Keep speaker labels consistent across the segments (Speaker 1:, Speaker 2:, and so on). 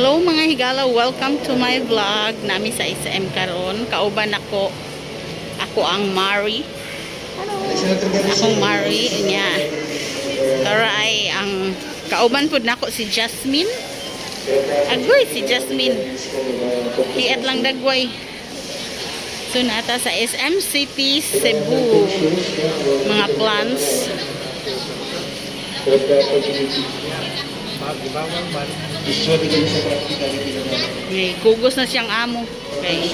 Speaker 1: Hello, mga higala, welcome to my vlog. Nami sa SM karon. Kauban ako ako ang Mari. Hello. Akong Mari niya. Tara ay ang kauban pud nako si Jasmine. Agoy si Jasmine. Hiat lang dagway. So nata sa SM City, Cebu. Mga plans. May kugos na siyang amo. Okay.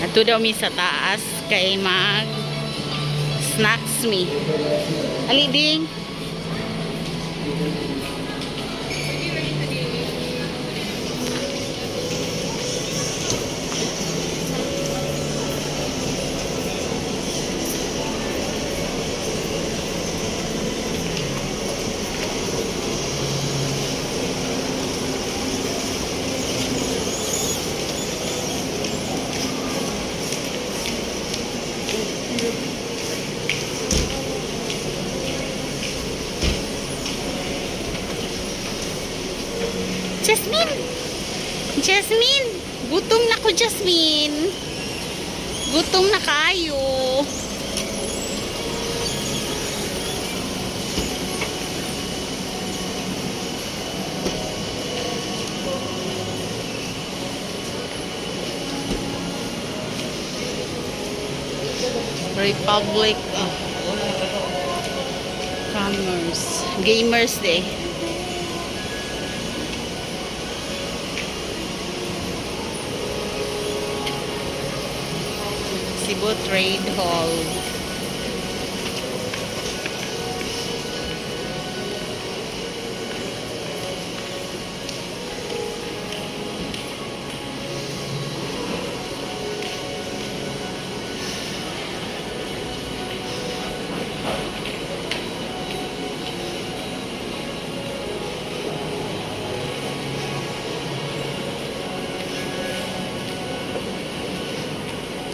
Speaker 1: Ato daw mi sa taas kay mag snacks mi. Ali ding. Jasmine! Jasmine! Gutom na ko, Jasmine! Gutom na kayo. Republic of Commerce. Gamers Day. Cebu Trade Hall.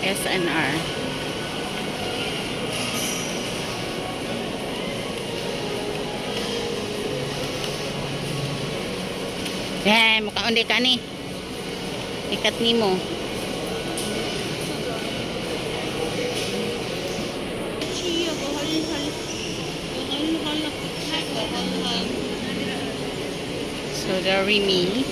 Speaker 1: SNR. Eh, mukha ka ni. Ikat nimo. So, there me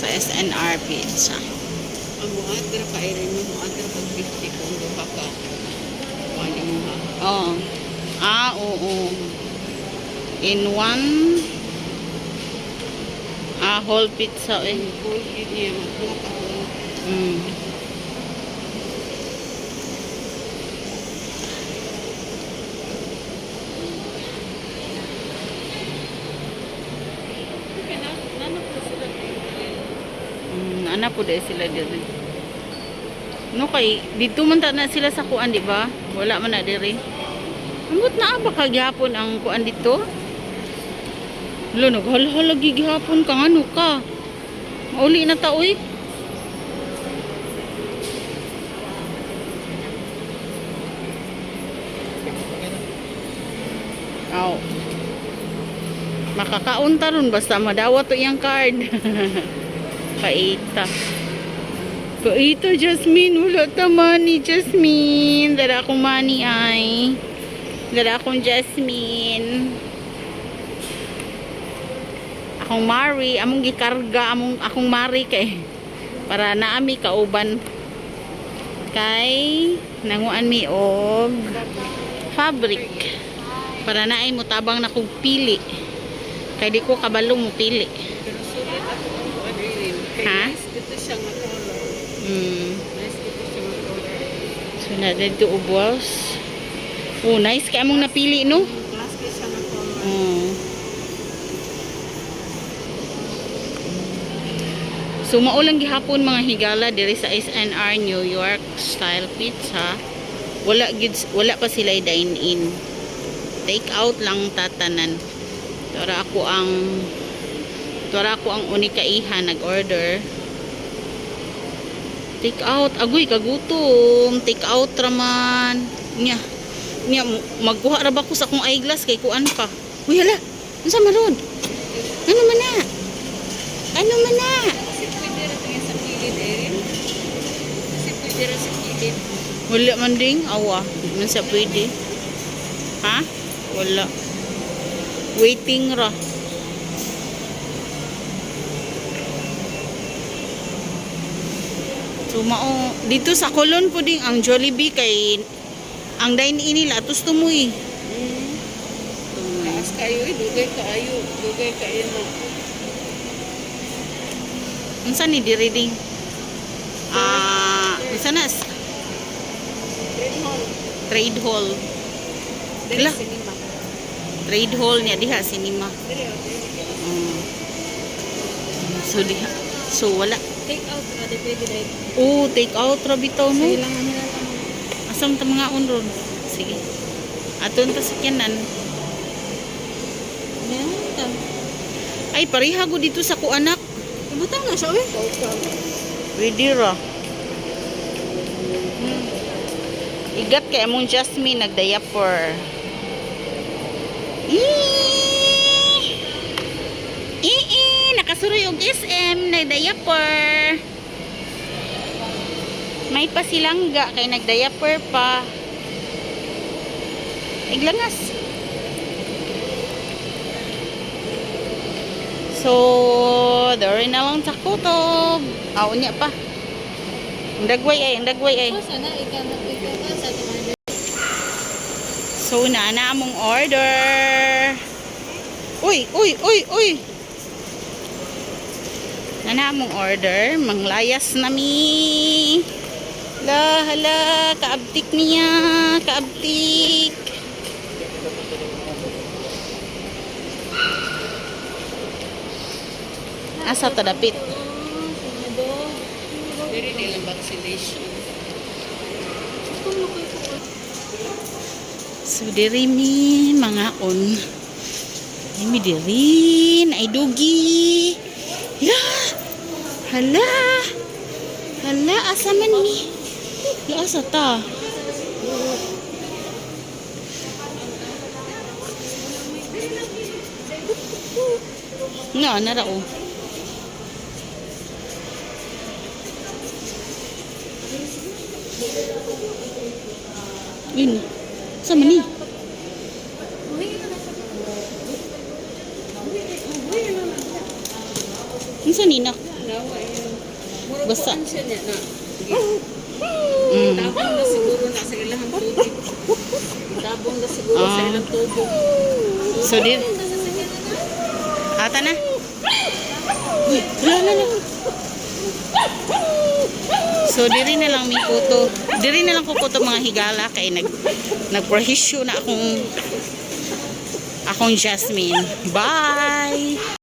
Speaker 1: sa SNR Pizza.
Speaker 2: Ang muadra ka rin mo, muadra pag 50 kung duha ka. Kuan mo ha.
Speaker 1: Oo. Ah, oo. In one whole pizza eh.
Speaker 2: Whole yun niya, magduha ka whole.
Speaker 1: Ana po dahil sila diri. No kay dito man ta na sila sa kuan, di ba? Wala man na diri. Amot na ba kagihapon ang kuan dito? Lo, naghalhala gihapon ka ngano ka. Mauli na ta oy. Aw. Makakaon ta ron basta madawat to iyang card. Paita. Paita, Jasmine. Wala ta money, Jasmine. Dara akong money ay. Dara akong Jasmine. Akong Mari. Among gikarga. Among, akong Mari kay. Para naami kauban. Kay nanguan mi og fabric. Para naay mutabang na kog pili. Kay di ko kabalo mo pili.
Speaker 2: Pero sulit ako ang kuan rin. Kay
Speaker 1: Ha?
Speaker 2: nice dito siya nga color. Nice dito siya nga color.
Speaker 1: So na dito ubos. Oh, nice kay among napili, no?
Speaker 2: Class kay siya nga color.
Speaker 1: So mao lang gihapon, mga higala, diri sa SNR New York Style Pizza. Wala gid, wala pa sila dine in. Take out lang tatanan. Tora ako ang unika iha nag-order. Take out, agoy kagutom. Take out raman. Nya. Niya, magkuha ra ba ko sa akong eyeglass kay kuan pa. Uy, hala. Unsa man ron? Ano man na? Ano man na?
Speaker 2: Kasi pwede rin tingin sa kilid, Erin. Kasi pwede rin sa kilid.
Speaker 1: Wala man ding awa. Di man siya pwede. Ha? Wala. Waiting ra. So mao dito sa Colon po ding ang Jollibee kay ang dine-in nila atos tumoy. Tumoy.
Speaker 2: Taas kayo eh. Dugay kaayo. Dugay kayo na.
Speaker 1: Unsa ni diri ding? Ah, unsa na?
Speaker 2: Red Hall.
Speaker 1: Trade hall.
Speaker 2: Dere
Speaker 1: Ala.
Speaker 2: cinema.
Speaker 1: Trade hall niya diha cinema.
Speaker 2: Dere, oh, dere.
Speaker 1: So diha. So wala.
Speaker 2: Take out ra di pwede dre.
Speaker 1: Oh, take out ra bitaw no.
Speaker 2: Kailangan nila lang.
Speaker 1: Asam ta mga on ron? Sige. Aton ta sa kiyanan.
Speaker 2: Meron ta.
Speaker 1: Ay, pareha go dito sa kuanak.
Speaker 2: Ibutang na siya oy.
Speaker 1: Pwede ra. Igat kay among Jasmine nagdiaper. Eee! Ii, nakasuroy og SM nagdiaper. May pasilangga kay nagdiaper pa. Iglangas. So, dori na lang sa kutob. Aw niya pa. Ang dagway ay, ang dagway ay.
Speaker 2: Sana ikaw ikaw ka sa tumayo.
Speaker 1: So, na na among order. Uy, uy, uy, uy. Na na among order. Manglayas na mi. La, hala, kaabtik niya. Kaabtik. Asa ta dapit?
Speaker 2: Dere nilang vaccination.
Speaker 1: So, diri mi mga on. Ay, mi diri. Ay, dugi. Ya! Hala! Hala, asa man ni? Ya, asa ta? Nga, nara oh. Yun. Sa man ni? Unsa ni nak?
Speaker 2: Nawa yun. Murag
Speaker 1: Basta.
Speaker 2: kuan siya niya na. Tabong na siguro na sa ilang tubig. Tabong na siguro sa
Speaker 1: Ah.
Speaker 2: ilang tubig.
Speaker 1: So dir. Ata na. Uy, wala na na. So diri na lang mi kuto. Diri na lang ko kuto mga higala kay nagprohisyo na akong Jasmine. Bye.